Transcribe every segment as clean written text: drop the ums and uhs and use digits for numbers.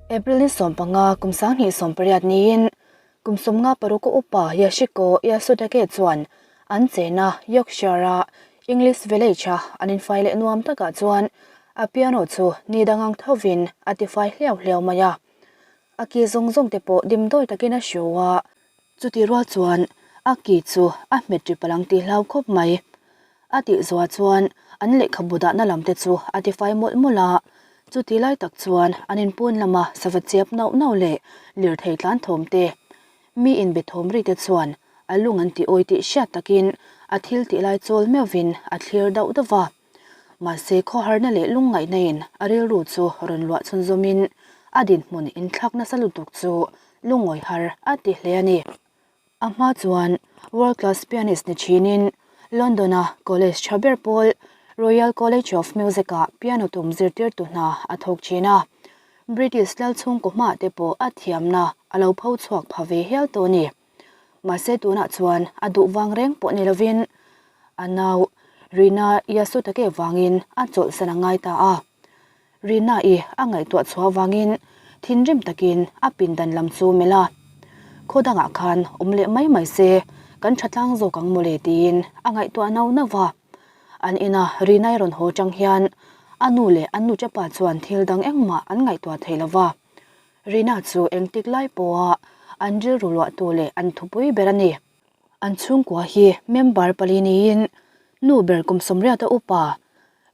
April ni 15 kum 2018 niin kum 56 a upa Yashiko Yasutake chuan an chena Yorkshire-a English Village-a an infai leh nuam takah chuan a piano chu ni dang ang thovin a tifai hliau hliau mai a. A ki zawng zawng te pawh dimdawi takin a hru a. Chuti rual chuan a ki chu a hmet ri palang tih hlau khawp mai. A tih zuah chuan an lehkhabu dahna lam te chu a tifai mawlh mawlh a. Chuti lai tak chuan an inpawn lama sava chiap nauh nauh leh lirthei tlan thawm te, mi inbe thawm ri te chuan a lung an ti awi tih hriat takin a thil tih lai chawl meuhvin a thlir dauh dauh va. Mahse khawharna leh lungngaihna in a rilru chu rawn luah chhunzawmin a dinhmun inthlak nasa lutuk chu lungawi har a ti hle a ni. A hma chuan world class pianist ni thinin London-a college tha ber pawl Royal College of Music-ah piano tum zirtirtu hna a thawk thin a. British lal chhungkaw hmaah te pawh a thiamna a lo pho chhuak pha ve hial tawh a ni. Mahse tunah chuan a duh vang reng pawh ni lovin a nau Rina Yasutake vangin a chawlhsan a ngai ta a. Rina-i a ngaihtuah chhuah vangin thinrim takin a pindan lam chu melh a, Khaw dangah khan awm leh mai mai se, kan tha tlang zawk ang mawle tiin a ngaihtuah nau nau va. An ina Rina-i rawn haw chang hian a nu leh an nuchapa chuan thil dang engmah an ngaihtuah thei lo va. Rina chu engtik lai pawha an rilru luahtu leh an thupui ber a ni. An chhungkua hi member pali niin nu ber kum 80 a upa,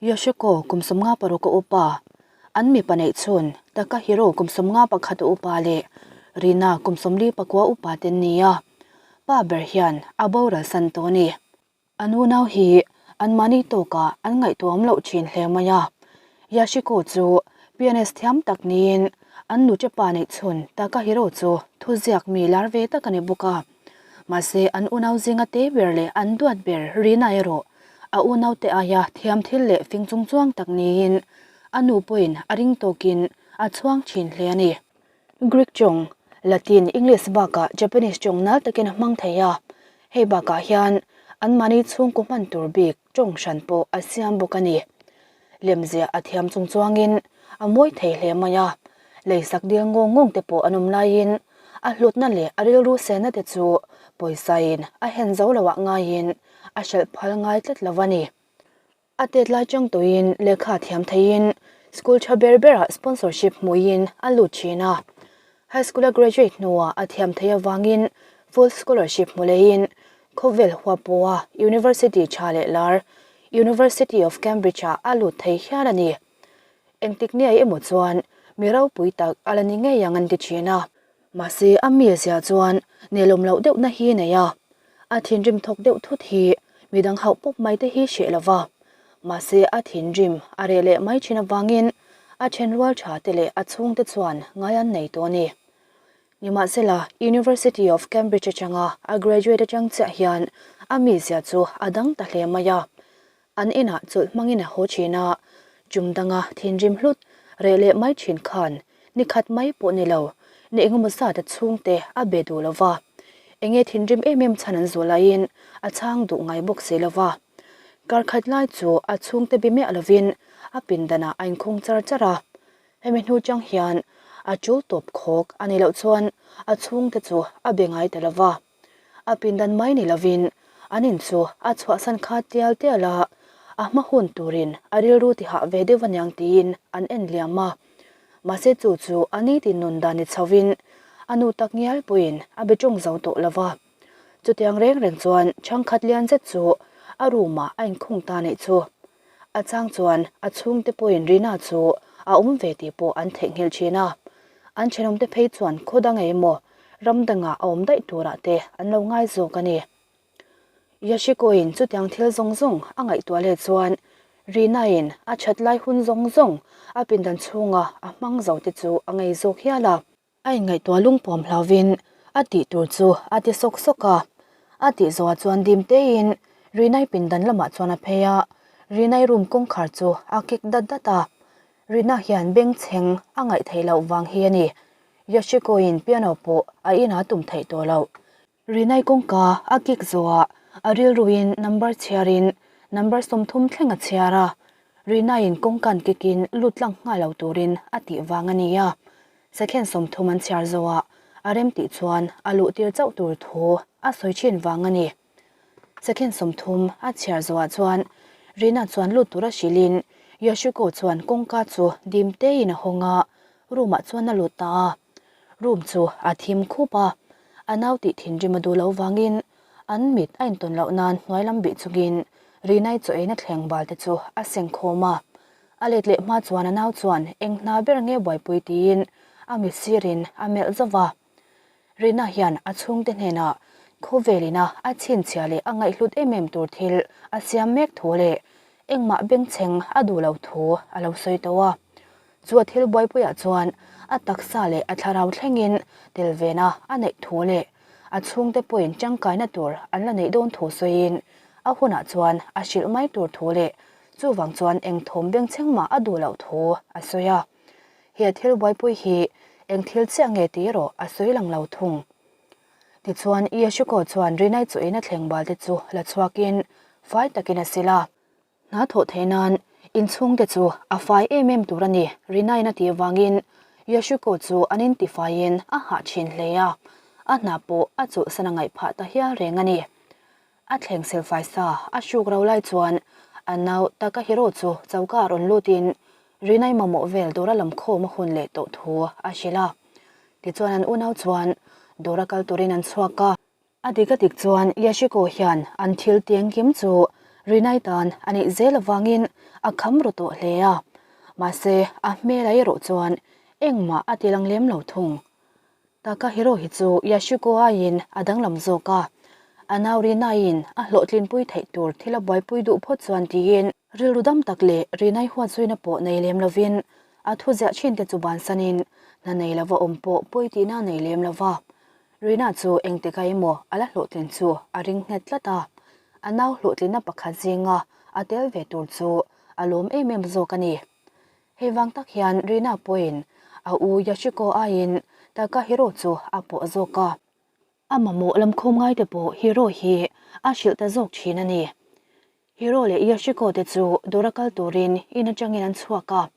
Yoshiko kum 56 a upa, an mipa neih chhun Takahiro kum 51 a upa leh Rina kum 49 upa te an ni a, pa ber hian a boral san tawh a ni. An unau hi anmahni tawkah an ngaihtuahawm loh thin hle mai a. Yashiko chu pianist thiam tak niin an nuchepa neih chhun Takahiro chu thuziak mi lar ve tak a ni bawk a. Mahse an unau zinga te ber leh an duat ber Rina erawh a unaute aia thiam thil leh fing chung chuang tak niin a nu pawhin a ring tawkin a chhuang thin hle a ni. Greek tawng, Latin, English bakah Japanese tawng nal takin a hmang thei a, hei bakah hian anmahni chhungkaw hman tur bik tawng hran pawh a siam bawk a ni. Lemziah a thiam chung chuangin a mawi thei hle mai a, leisak dil ngawng ngawng te pawh an awm laiin a hlutna leh a rilru senna te chu pawisain a hen zo loah ngaiin a hralh phal ngai tlat lo a ni. A tet lai chang tuin lehkha thiam theiin school tha ber berah sponsorship hmuiin a lut thin a. High school a graduate hnuah a thiam theih avangin full scholarship hmu leiin khawvel huapua university tha leh lar University of Cambridge-ah a lut thei hial a ni. Engtik niai emaw chuan mi ropui tak a la ni ngei ang an ti thin a. Mahse a mizia chuan nelawm loh deuhna hi nei a, a thinrim thawk deuh thut hi midang hauh pawp mai te hi hreh lova. Mahse a thinrim a reh leh mai thin avangin a thenrual tha te leh a chhungte chuan ngai an nei tawh a ni. Nimahsela University of Cambridge atanga a graduate atang chiah hian a mizia chu a dang ta hle mai a. An inah chawlh hmangin a haw thin a, chum danga thinrim hlut reh leh mai thin khan ni khat mai pawh ni lo, ni engemaw zat a chhungte a be duh lo va. Enge thinrim em em chhan an zawh laiin a chhang duh ngai bawk si lo va. Kar khat lai chu a chhungte bi miah lovin a pindanah a inkhung char char a. Hemi hnu chang hian a chul tawp khawk a nih loh chuan a chhungte chu a be ngai ta lo va. A pindan mai ni lovin an in chu a chhuahsan kha tial tial a, a hma hun turin a rilru ti hah ve deuh aniang tiin an en liam a. Mahse chu chu a nitin nun dan ni chhovin a nu tak ngial pawhin a be tawng zo tawh lo va. Chutiang reng reng chuan chhangkhat lian zet chu a room ah a inkhung ta neih chu. A chang chuan a chhungte pawhin Rina chu a awm ve tih pawh an theihnghilh thin a. An thenawmte phei chuan khaw dang emaw ram dangah a awm daih turah te an lo ngai zawk a ni. Yashiko-in chutiang thil zawng zawng a ngaihtuah leh chuan Rina-in a that lai hun zawng zawng a pindan chhunga a hmang zo te chu a ngei zawk hial a. A inngaihtuah lungpuam hlauvin a tih tur chu a ti sawk sawk a. A tih zawhah chuan dim tein Rina-i pindan lamah chuan a phei a, Rina-i room kawngkhar chu a kik dat dat a. Rina hian bengchheng a ngaih theih loh vang hi a ni. Yoshiko-in piano pawh a inah tum theih tawh loh. Rinai kawngka a kik zawhah a rilruin number chhiarin number 30 thleng a chhiar a, Rinaiin kawngkan kikin lut tlang nghal lo turin a tih vang a ni a. Second 30 an chhiar zawhah a rem tih chuan a luh tir chauh tur thu a sawi thin vang a ni. Second 30 a chhiar zawhah chuan Rina chuan lut tura hrilhin Yoshiko chuan kawngka chu dim tein a hawng a, room ah chuan a lut ta a. Room chu a thim khup a, a nau tih thinrim a duh loh vangin an mit a intawn loh nan hnuai lam bih chungin Rinai chaw eina thleng bal te chu a seng khawm a. A let leh hma chuan a nau chuan eng hna ber nge buaipui tiin a mit sirin a melh zauh a. Rina hian a chhungte hnenah khawvelina a chhinchhiah leh a ngaihhlut em em tur thil a siam mek thu leh engmah bengchheng a duh lo thu a lo sawi tawh a. Chu a thil buaipuiah chuan a taksa leh a thlarau thlengin tel vena a neih thu leh a chhungte pawhin tangkaina tur an la neih dawn thu sawiin a hunah chuan a hrilh mai tur thu leh chuvang chuan eng thawm bengchheng mah a duh loh thu a sawi a. He thil buaipui hi eng thil chiah nge tih erawh a sawi lang lo thung. Tichuan, Yeshuko chuan Rinai chu ina thleng bal te chu la chhuakin fai takin a sil a. Hna thawh theih nan inchhungte chu a fai em em tur a ni, Rinaiin a tih avangin Yeshuko chu an intifaiin a hah thin hle a, a hna pawh a chawlhsan a ngaih phah ta hial reng a ni. A thleng silfai sa a hruk ro lai chuan a nau Takahiro chu choka a rawn lutin Rinai mamawh vel dawra lam khawm a hun leh tawh thu a hrilh a. Tichuan an unau chuan dawra kal turin an chhuak a. A dik a dik chuan Yashiko hian an thil tiengkim chu Rinai tan a neih zel avangin a kham ru tawh hle a. Mahse a hmel a erawh chuan engmah a ti lang lem lo thung. Takahiro hi chu Yashiko aiin a danglam zawk a, a nau Rinaiin a hlawhtlinpui theih tur thil a buaipui duh phawt chuan tiin rilru dam tak leh Rinai huatzuina pawh nei lem lovin a thu ziah thin te chu bansanin hna nei lova awm pawh pawi tihna a nei lem lova. Rina chu engtikah emaw a la hlawhtlin chu a ring nghet tlat a, a nau hlawhtlinna pakhat zinga a tel ve tur chu a lawm em em zawk a ni. Hei vang tak hian Rina pawhin a u Yashiko aiin Takahiro chu a pawh zawk a. A mamawh lamkhawm ngaite pawh Hiro hi a hrilh ta zawk thin a ni. Hiro leh Yashiko te chu dawra kal turin in atangin an chhuak a.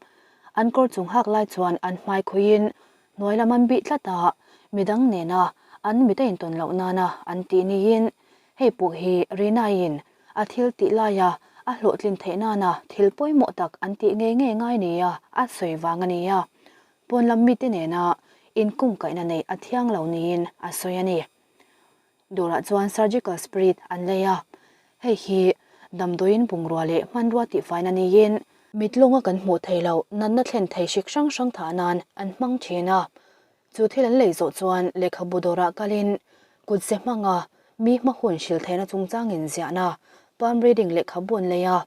An kawr chung hak lai chuan an hmai khawihin hnuai lam an bih tlat a, midang nena an mit a intawn loh nana an tih niin hei pawh hi Rina-in A thil tih laia a hlawhtlin theih nana thil pawimawh tak an tih ngei ngei ngai nia a sawi vang a ni a, pawn lam mite nena inkungkaihna neih a thiang lo niin a sawi a ni. Dawrah chuan surgical spirit an lei a, hei hi damdawiin bungrua leh hmanrua tihfaina niin mit lawnga kan hmuh theih loh natna thlen thei hrik hrang hrang thah nan an hmang thin a, Chu thil an lei zawh chuan lehkhabu dawrah kalin kut ze hmanga mi hma hun hrilh theihna chungchangin ziahna palm reading lehkhabu an lei a.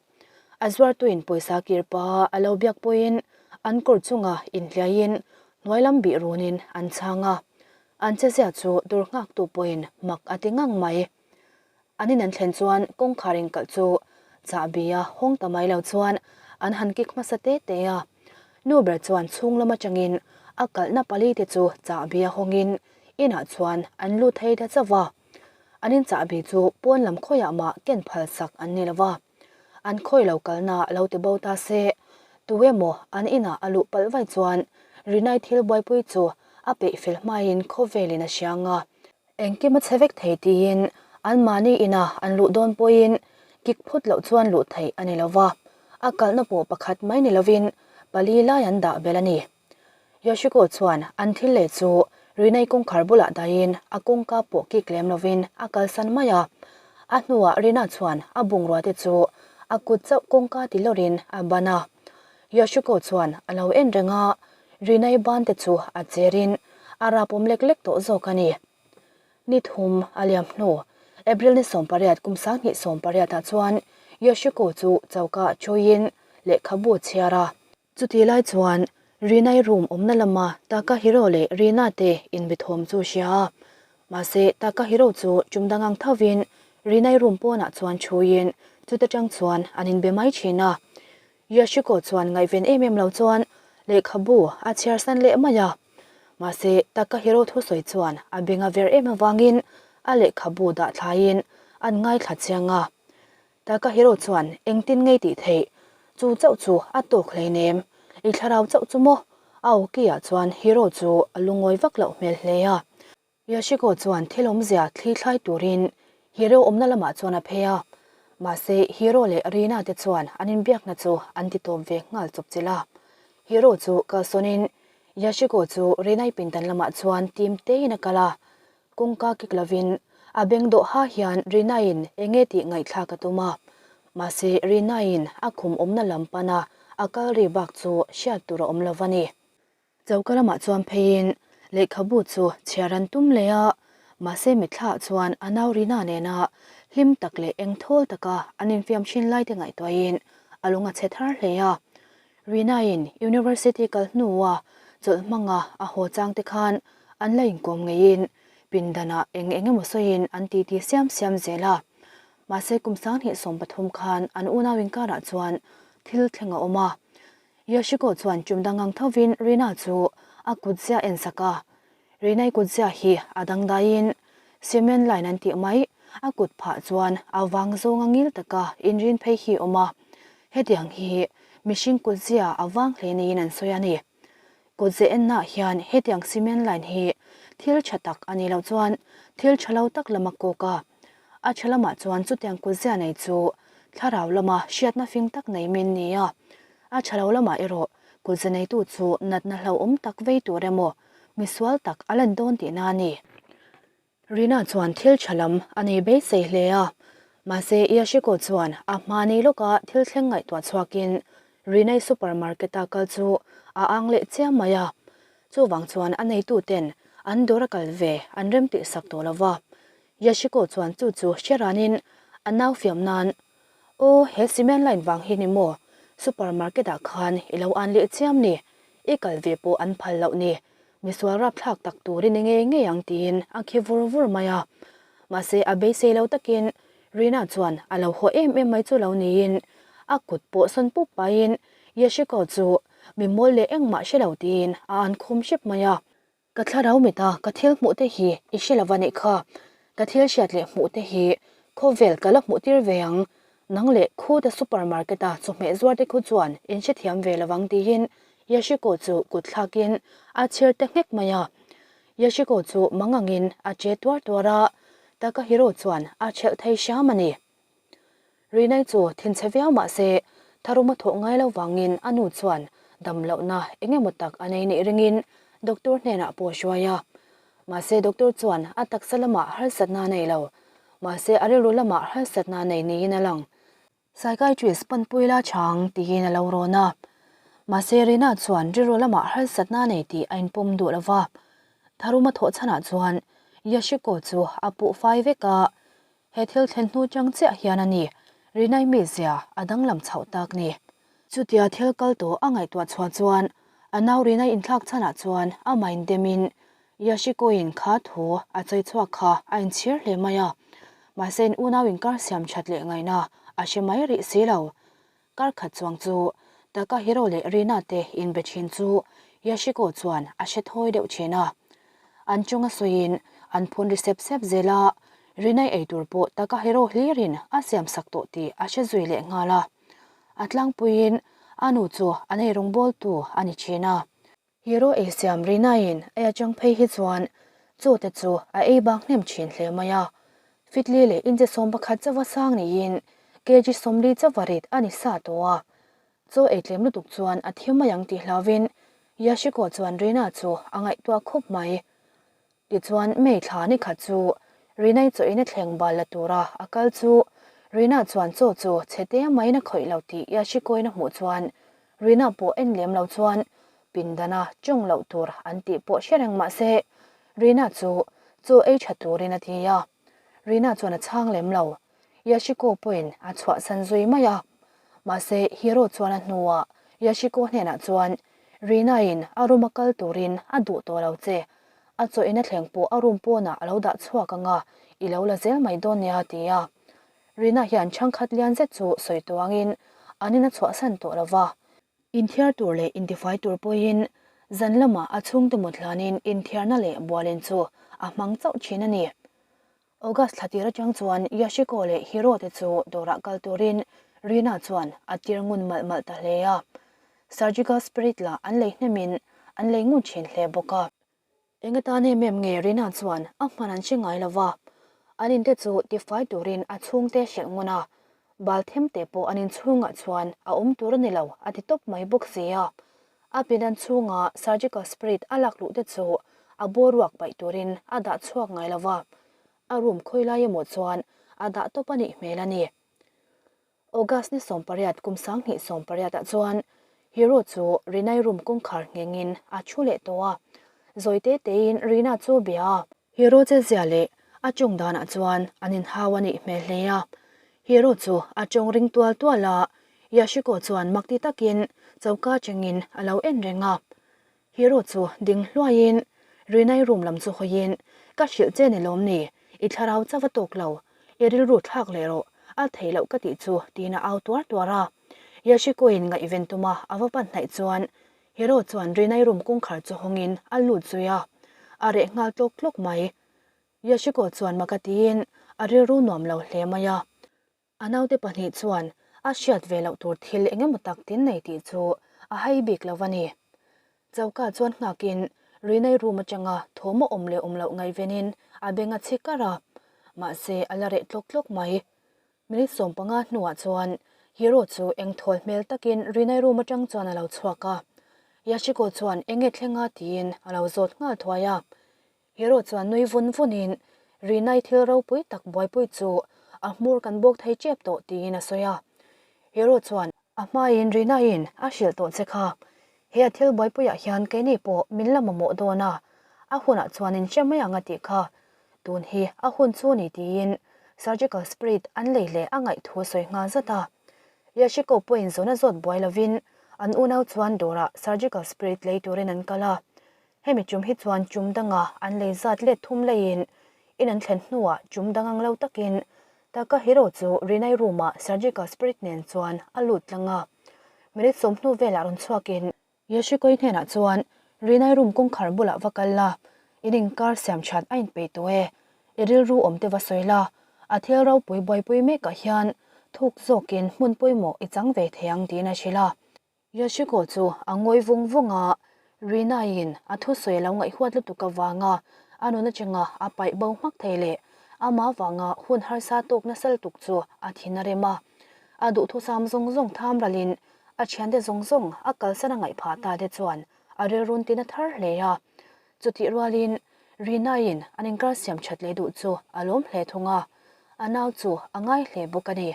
A zuartuin pawisa kir paha a lo biak pawhin an kawr chunga inhliaiin hnuai lam bih runin an chhang a. An chezia chu dawr nghaktu pawhin mak a ti ngang mai. An in an thlen chuan kawngkhar inkalh chu chahbi a hawng ta mai lo chuan an han kik hmasa te te a. Nu ber chuan chhung lam atangin a kalhna pali te chu chahbi a hawngin inah chuan an lut thei ta chauh a. An in chahbi chu pawn lam khawiah mah ken phal sak an ni lo va. An khawi lo kalna lo ti bo ta se, tu emaw an inah a luh palh vai chuan Rinai thil buaipui chu a peih fel hmain khawvelin a hriang a. Engkim a chhe vek thei tiin anmahni ina an luh dawn pawhin kik phut loh chuan luh theih a ni lo va, a kalhna pawh pakhat mai ni lovin pali lai an dah belh a ni. Yoshiko chuan an thil lei chu Rinai kawngkhar bulah dahin a kawngka pawh kik lem lovin a kalsan mai a. A hnuah Rina chuan a bungrua te chu a kut chauh kawngka ti lawrin a ban a. Yoshiko chuan a lo en reng a, Rinai ban te chu a cherin a rapawm lek lek tawh zawk a ni. Ni thum a liam hnu, April ni 18 kum 2018 ah chuan Yoshiko chu choka ah thuiin lehkhabu a chhiar a. Chutih lai chuan Rinai room awmna lama Takahiro leh Rina te inbithawm chu a hria a. Mahse, Takahiro chu tum dang ang thovin Rinai room pawnah chuan thuiin chuta tang chuan an inbe mai thin a. Yoshiko chuan ngaihven em em lo chuan lehkhabu a chhiar san leh mai a. Mahse, Takahiro thusawi chuan a beng a ver em avangin a lehkhabu dah thlaiin an ngaithla chiang a. Takahiro chuan engtin ngei tih theih? Chu chauh chu a tawk hleinem. I thlarau chauh chu maw? A awki-ah chuan Hiro chu a lungawi vak loh hmel hle a. Yoshiko chuan thil awmzia thli thlai turin Hiro awmna lamah chuan a phei a, mahse Hiro leh Rina te chuan an inbiakna chu an ti tawp ve nghal chawp chilh a. Hiro chu kalsawnin Yoshiko chu Rinai pindan lamah chuan tim tein a kal a, kawngka kik lovin a beng dawh ha hian Rinaiin enge tih ngaihthlak a tum a, mahse Rinaiin a khum awmna lam pana a kal ri bak chu hriat tur a awm lo va ni. Choka lamah chuan pheiin lehkhabu chu chhiar an tum leh a, mahse mitthla chuan a nau Rina nena hlim tak leh eng thawl taka an infiam thin lai te ngaihtuahin a lung a chhe thar hle a. Rina-in University kal hnua chawlh hmanga a haw chang te khan an la inkawm ngeiin pindanah eng eng emaw sawiin an titi siam siam zel a. Mahse kum 2013 khan an unau inkarah chuan thil thleng a awm a. Yoshiko chuan tum dang ang thovin Rina chu a kutzia en sak a. Rinai kutzia hi a dangdaiin cement line an tih mai, a kut phah chuan a vang zawnga ngil taka inrin phei hi awm a. Hetiang hi mihring kutzia a vang hle niin an sawi a ni. Kutze ennah hian hetiang cement line hi thil tha tak a nih loh chuan thil tha lo tak lam a kawk a. A tha lamah chuan chutiang kutzia nei chu thlarau lama hriatna fing tak nei min ni a. A tha lo lamah erawh kutze neitu chu natna hlauhawm tak vei tur emaw misual tak a lan dawn tihna a ni. Rina chuan thil tha lam a nei beisei hle a, mahse Yashiko chuan a hmani lawka thil thleng ngaihtuah chhuakin Rinai super market-a kal chu a ang leh chiam mai a. Chuvang chuan a neituten an dawr a kal ve an remtih sak tawh lo va. Yashiko chuan chu chu hre ranin a nau fiam nan, Aw, he cement line vang hi ni maw? Super market-ah khan i lo an leh chiam ni, i kal ve pawh an phal loh ni, misual rapthlak tak tur i ni ngei ngei ang tiin a khi vur vur mai a. Mahse a beisei lo takin Rina chuan a lo haw em em mai chu lo niin a kut pawh sawn pup pahin Yashiko chu mi mawl leh engmah hre lo tiin a an khum hrep mai a. Ka thlarau mita ka thil hmuh te hi i hre lo va nih kha, ka thil hriat leh hmuh te hi khawvel ka la hmuh tir ve ang, nang leh khuta super market a chawhmeh zuar te khu chuan in hrethiam ve lo vang tiin Yashiko chu kut thlakin a chhir te nghek mai a. Yashiko chu mangangin a che tuar tuar a, Takahiro chuan a chhelh thei hram a ni. Rinai chu thinchhe viau mah se, tharum a thawh ngai lo vangin a nu chuan dam lohna eng emaw tak a nei nih ringin doctor hnenah pawh a hruai a. Mahse doctor chuan a taksa lamah harsatna a nei lo, mahse a rilru lamah harsatna a nei niin a lang. Psychiatrist panpui la chang tiin a lo rawn a. Mahse Rina chuan rilru lamah harsatna a nei tih a inpawm duh lo va. Tharum a thawh chhanah chuan Yashiko chu a puh fai vek a, He thil thlen hnu chang chiah hian a ni, Rinai mizia a danglam chhoh tak ni. Chutia thil kal tawh a ngaihtuah chhuah chuan a nau Rinai inthlak chhanah chuan amah indemin Yashiko-in kha thu a chawi chhuak kha a inchhir hle mai a. Mahse in unau inkar siam that leh ngaihna a hre mai rih si lo. Kar khat chuang chu Takahiro leh Rina te inbe thin chu Yashiko chuan a hre thawi deuh thin a. An chunga sawiin an phun ri sep sep zel a, Rinai ei tur pawh Takahiro hlirin a siam sak tawh tih a hre zui leh nghal a. A tlangpuiin a nu chu an ei rawngbawltu a ni thin a. Hero ei siam Rina-in ei atang phei hi chuan chaw te chu a ei bak hnem thin hle mai a. Fitli leh inche 11 chauha sang niin kg 40 chauha rit a ni sa tawh a. Chaw ei tlem lutuk chuan a thi mai ang tih hlauvin Yashiko chuan Rina chu a ngaihtuah khawp mai. Tichuan May thla ni khat chu Rinai chaw in a thleng bal la tura a kal chu Rina chuan chaw chu chhe te maiin a khawih lo tih Yashiko-in a hmuh chuan Rina pawh en lem lo chuan pindana tawng loh tur an tih pawh hre reng mah se Rina chu chaw ei tha turin a ti a. Rina chuan a chhang lem lo. Yashiko pawhin a chhuahsan zui mai a. Mahse Hiro chuan a hnuah Yashiko hnenah chuan Rina-in a room a kal turin a duh tawh lo che. A chaw ina thleng pawh a room pawnah a lo dah chhuak ang a, i lo la zel mai dawn nia a ti a. Rina hian chhangkhat lian zet chu sawi tuangin an in a chhuahsan tawh lo va. Inthiar tur leh intifai tur pawhin zan lamah a chhungte mut hlanin inthiarna leh bualin chu a hmang chauh thin a ni. August thla tir atang chuan Yashiko leh Hiro te chu dawrah kal turin Rina chuan a tir ngun malh malh ta hle a. Surgical spirit lah an lei hnemin an lei ngun thin hle bawk a. Eng atan em em nge Rina chuan a hman an hre ngai lo va, an inte chu tifai turin a chhungte hrilh ngun a, bal them te pawh an inchhungah chuan a awm tur a ni lo a ti tawp mai bawk si a. A pindan chhunga surgical spirit a lak luh te chu a boruak paih turin a dah chhuak ngai lo va, a room khawi lai emaw chuan a dah tawp a nih hmel a ni. August ni 18 kum 2018 ah chuan Hero chu Rinai room kawngkhar nghengin a thu leh tawh a, zawi te tein Rina chu a bia a. Hero che zia leh a tawng danah chuan an inhau a nih hmel hle a. Hero chu a tawng ring tual tual a, Yashiko chuan makti takin choka chengin a lo en reng a. Hero chu ding hluaiin Rinai room lam chu hawiin, Ka hrilh che ni lawm ni, i thlarau chauh a tawk lo, i rilru thlak leh rawh, a thei loh ka tih chu tiin a au tuar tuar a. Yashiko-in ngaihven tuma a va pan hnaih chuan Hero chuan Rinai room kawngkhar chu hawngin a lut zui a, a reh nghal tlawk tlawk mai. Yashiko chuan maka tiin a rilru nuam lo hle mai a. A naute pahnih chuan a hriat ve loh tur thil eng emaw tak tin nei tih chu a hai bik lo a ni. Choka chuan nghakin Rinai room atanga thawm a awm leh awm loh ngaihvenin a beng a chhi kar a, mahse a la reh tlawk tlawk mai. Minute 15 hnuah chuan Hero chu eng thawl hmel takin Rinai room atang chuan a lo chhuak a. Yashiko chuan eng nge thleng a tiin a lo zawt nghal thuai a. Hero chuan nui vun vunin, Rinai thil ropui tak buaipui chu a hmur kan bawk thei tep tawh tiin a sawi a. Hero chuan, A hmain Rinaiin a hrilh tawh che kha, he a thil buaipuiah hian keini pawh min la mamawh dawn a, a hunah chuan in hre mai ang a tih kha, tun hi a hun chu ni tiin surgical spirit an lei leh a ngaih thu a sawi nghal zat a. Yashiko pawhin zawna zawt buai lovin an unau chuan dawrah surgical spirit lei turin an kal a. Hemi chum hi chuan chum danga an lei zat let thum leiin in an thlen hnuah chum dang ang lo takin Takahiro chu Rinai room-ah surgical spirit nen chuan a lut tlang a. Minute sawm hnu velah rawn chhuakin Yoshikoi hnenah chuan Rinai room kawngkhar bulah va kal la, in inkar siam that a inpeih tawh e, i rilru awm te va sawi la, a thil ropui buaipui mekah hian thuk zawkin hmun pawimawh i chang ve thei ang tiin a hrilh a. Yoshiko chu a ngawi vung vung a, Rina-in a thusawi a lo ngaihhuat lutuk avanga a nun atanga a paih bo hmak thei leh amah avanga hun harsa tawk nasa lutuk chu a thin a rem a. A duhthusam zawng zawng tham ralin a thiante zawng zawng a kalsan a ngaih phah ta te chuan a rilrun tin a thar hle a. Chutih rualin Rina-in an inkar siam that leh duh chu a lawm hle thung a, a nau chu a ngai hle bawk a ni.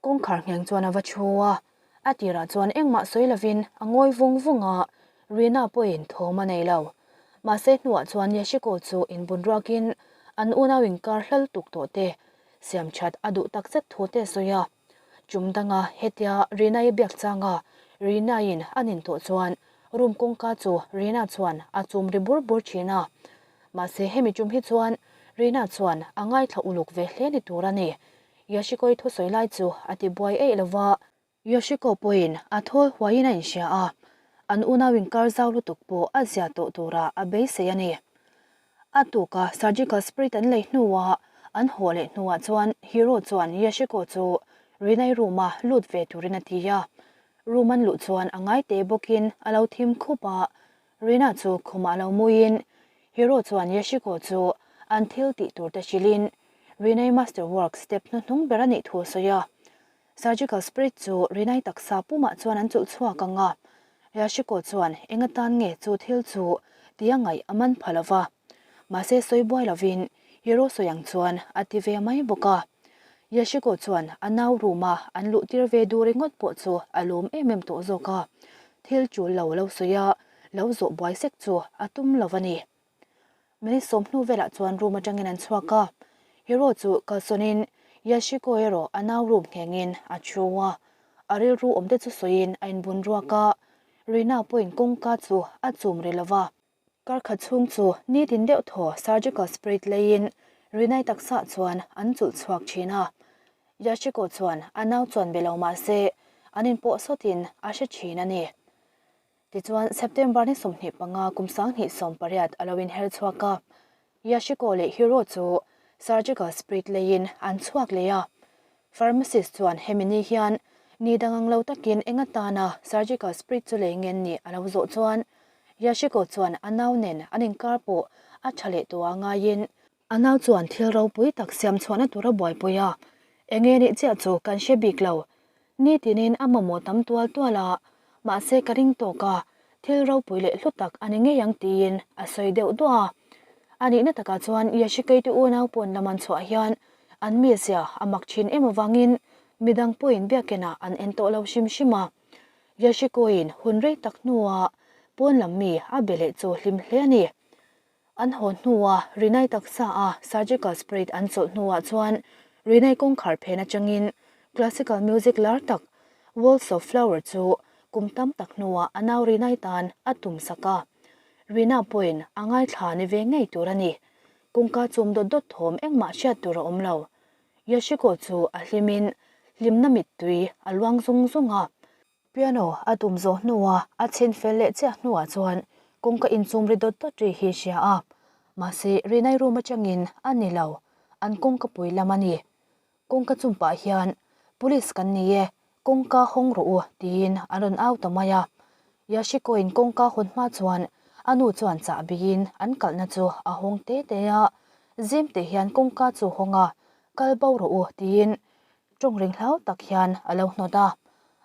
Kawngkhar ngheng chuan a va chhu a, a tirah chuan engmah sawi lovin a ngawi vung vung a, Rina pawhin thawm a nei lo. Mahse hnuah chuan Yashiko chu inbun ruakin an unau inkar hlal tuk tawh te, siam that a duh tak zet thu te a sawi a. Chum danga hetia Rina-i biak changa Rina-in a nin tawh chuan room kawngka chu Rina chuan a chum ri bur bur thin a. Mahse hemi chum hi chuan Rina chuan a ngaithla uluk ve hle ni tur a ni. Yoshiko-i thusawi lai chu a ti buai eih lo va. Yoshiko pawhin a thawl huaiin a inhria a, an unau inkar zau lutuk pawh a zia tawh turah a beisei a ni. A tuka surgical spirit an lei hnuah an haw leh hnuah chuan Hiro chuan Yoshiko chu Rinai room-a lut ve turin a ti a. Room an luh chuan a ngai te bawkin a lo thim khup a, Rina chu khumah lo muiin Hiro chuan Yoshiko chu an thil tih tur te hrilhin Rinai master work step hnuhnung ber a nih thu a sawi a. Surgical spirit chu Rinai taksa pumah chuan an chulh chhuak ang a, Yoshiko chuan eng atan nge chu thil chu tia ngaih a man pha lo va. Mahse sawi buai lovin Hiro sawi ang chuan a ti ve mai bawk a. Yoshiko chuan a nau room a an luh tir ve duh ringawt pawh chu a lawm em em tawh zawk a, thil tul lo lo sawi a, lo zawh buai sek chu a tum lo a ni. Minute sawm hnu velah chuan room atangin an chhuak a, Hiro chu kalsawnin Yashiko erawh a nau room nghengin a thu a, a rilru awm te chu sawiin a inbun ruak a, Rina pawhin kawngka chu a chum ri lo va. Kar khat chhung chu nitin deuh thaw surgical spirit leiin Rinai taksa chuan an chulh chhuak thin a. Yashiko chuan a nau chuan be lo mah se an inpawh sawtin a hre thin a ni. Tichuan September ni 25 kum 2018 a lo inher chhuak a. Yashiko leh Hiro chu surgical spirit leiin an chhuak leh a. Pharmacist chuan hemi ni hian ni dang ang lo takin eng atana surgical spirit chu lei ngen ni a lo zawh chuan. Yashiko chuan a nau nen an inkar pawh a tha leh tawh a ngaiin a nau chuan thil ropui tak siam chhuahna tur a buaipui a, enge nih chiah chu kan hre bik lo. Nitinin a mamawh tam tual tual a, mahse ka ring tawk a, thil ropui leh hlu tak a ni ngei ang tiin a sawi deuh duah a. A nihna takah chuan Yashikei te unau pawn lam an chhuah hian an mizia a mak thin em avangin midang pawhin biakinah an en tawh lo hrim hrim a. Yashikoin hun rei tak hnuah pawn lam mi a be leh chu hlim hle a ni. An haw hnua Rinai taksa a surgical spread an chawlh hnuah chuan Rinai kawngkhar phen atangin classical music lar tak Waltz of Flower chu kum tam tak hnuah a nau Rinai tan a tum sak a. Rina pawhin a ngaithla ni ve ngei tur a ni. Kawngka chum dawt dawt thawm engmah hriat tur a awm lo. Yoshiko chu a hlimin hlimna mittui a luang zung zung a. Piano a tum zawh hnua a chhin fel leh chiah hnuah chuan kawngka inchum ri dawt dawt ri hi hria a, mahse Rinai room atangin a ni lo, an kawngka pui lam a ni. Kawngka chum pah hian, Police kan ni e, kawngka hawng rawh u, tiin an rawn au ta mai a. Yashiko-in kawngka hawn hma chuan a nu chuan chahbiin an kalhna chu a hawng te te a, zim teh hian kawngka chu hawng a, kal bo rawh u, tiin Tawng ring hlau tak hian a lo hnawt a,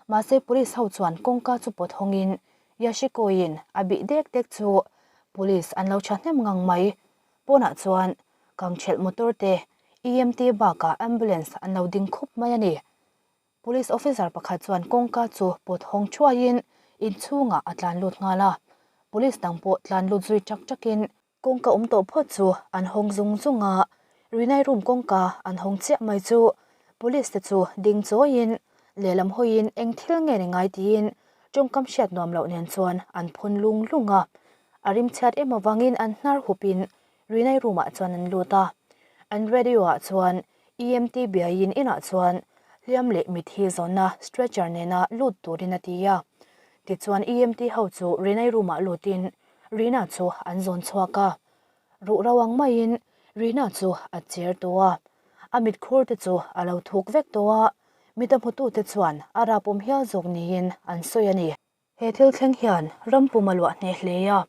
mahse police ho chuan kawngka chu pawt hawngin Yashiko-in a bih dek dek chu police an lo thahnem ngang mai. Pawnah chuan kangthelh motor te, EMT bakah ambulance an lo ding khup mai a ni. Police officer pakhat chuan kawngka chu pawt hawng thuaiin inchhungah a tlan lut nghal a, police dang pawh tlan lut zui ṭak ṭakin Kawngka awm tawh phawt chu an hawng zung zung a, Rinai room kawngka an hawng chiah mai chu police te chu ding chawiin lehlam hawiin eng thil nge ni ngai tiin tawngkam hriat nuam loh nen chuan an phun lung lung a. A rim chhiat em avangin an hnar hupin Rinai room ah chuan an lut a. An radio ah chuan EMT biaiin inah chuan hliam leh mithi zawnna stretcher nena lut turin a ti a. Tichuan EMT ho chu Rinai room ah lutin Rina chu an zawn chhuak a, ruh ro ang maiin Rina chu a cher tawh a, a mitkhur te chu a lo thuk vek tawh a, mita hmutute chuan a rapawm hial zawk niin an sawi a ni. He thil thleng hian ram pum a luah hneh hle a,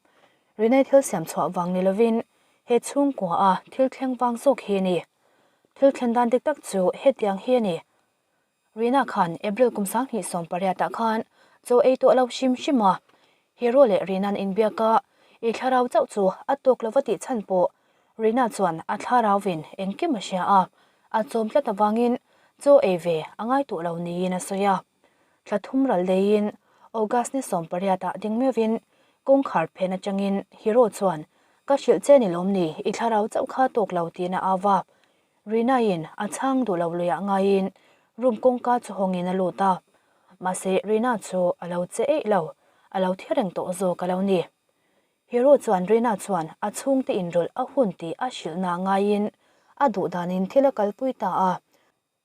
Rinai thil siam chhuah vang ni lovin he chhungkua a thil thleng vang zawk hi a ni. Thil thlen dan dik tak chu hetiang hi a ni. Rina khan April kum 2018 ah khan chaw ei tawh lo hrim hrim a, Hero leh Rina'n inbiak a, i thlarau chauh chu a tawk lova tih chhan pawh Rina chuan a thlarauvin engkim a hria a, a chawm tlat avangin chaw ei ve a ngai tawh lo niin a sawi a. Thla thum ral leiin August ni 18 ah ding meuhin kawngkhar phen atangin Hero chuan ka hrilh che ni lawm ni i thlarau chauh kha tawk lo tiin a au a, Rina-in a chhang duh lo luiah ngaiin room kawngka chu hawngin a lut a, mahse Rina chu a lo che eih lo, a lo thi reng tawh zawk a lo ni. Hero chuan Rina chuan a chhungte inrawlh a hun tih a hrilhna ngaiin a duh danin thil a kalpui ta a,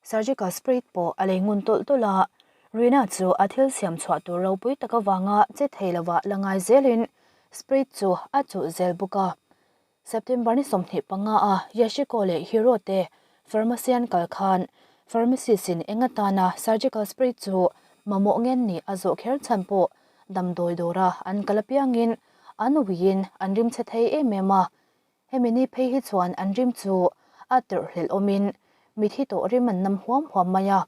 surgical spray pawh a lei ngun tawlh tawlh a, Rina chu a thil siam chhuah tur ropui tak avanga che thei lovah la ngai zelin spray chu a chulh zel bawk a. September ni 25 a Yashiko leh Hiro te pharmacy an kal khan pharmacist in eng atana surgical spray chu mamawh ngen nih a zawh kher chhan pawh damdawi dawra an kal apiangin an uiin an rim chhe thei em em a. Hemi ni phei hi chuan an rim chu a tawrh hlelh awmin mithi tawh rim an nam huam huam mai a.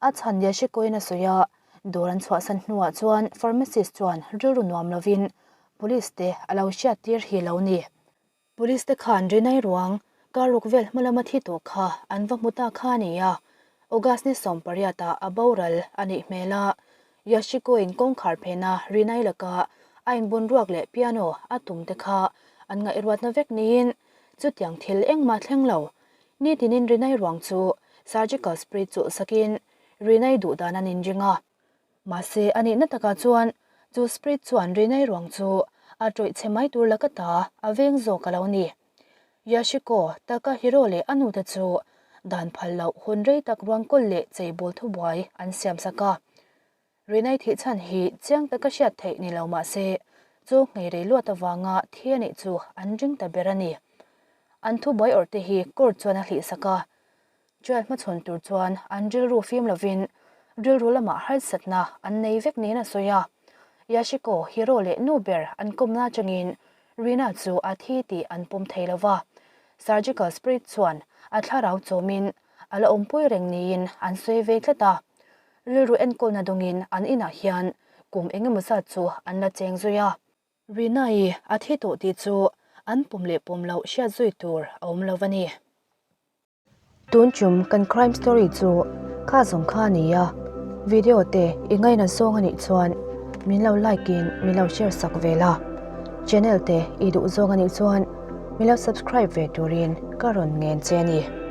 A chhan Yashiko-in a sawi a, dawr an chhuahsan hnuah chuan pharmacist chuan rilru nuam lovin police te a lo hriat tir hi lo ni. Police te khan Rinai ruang kar ruk vel hma lama thi tawh kha an va hmu ta kha a ni a, August ni 18 ah a boral a nih hmel a, Yashiko-in kawngkhar phena Rinai laka a inbun ruak leh piano a tum te kha an ngaihruatna vek niin chutiang thil engmah thleng lo Nitinin Rinai ruang chu surgical spray chulh sakin Rinai duh dan an inring a. Mahse, a nihna takah chuan chu spray chuan Rinai ruang chu a tawih chhe mai tur laka ta a veng zawk a lo ni. Yashiko, Takahiro leh a nute chu dan phal loh hun rei tak ruang kawl leh cheibawl thubuai an siam sak a. Rinai thih chhan hi chiang taka hriat theih ni lo mah se, chu nghei rei luat avanga thi a nih chu an ring ta ber a ni. An thubuai awrh te hi court chuan a hlih sak a, trial hmachhawn tur chuan an rilru fim lovin rilru lamah harsatna an nei vek niin a sawi a. Yashiko, hero leh nu ber an kawmna atangin Rina chu a thi tih an pawm thei lo va. Surgical spirit chuan a thlarau chawmin a la awmpui reng niin an sawi ve tlat a. Rilru enkawlna dawngin an inah hian kum engemaw zat chu an la cheng zui a. Rina-i a thi tawh tih chu an pawm leh pawm loh hriat zui tur a awm lo a ni. Tun chum kan crime story chu kha zawng kha a ni a, video te i ngaina zawng a nih chuan min lo like in min lo share sak ve la, channel te i duh zawng a nih chuan min lo subscribe ve turin ka rawn ngen che a ni.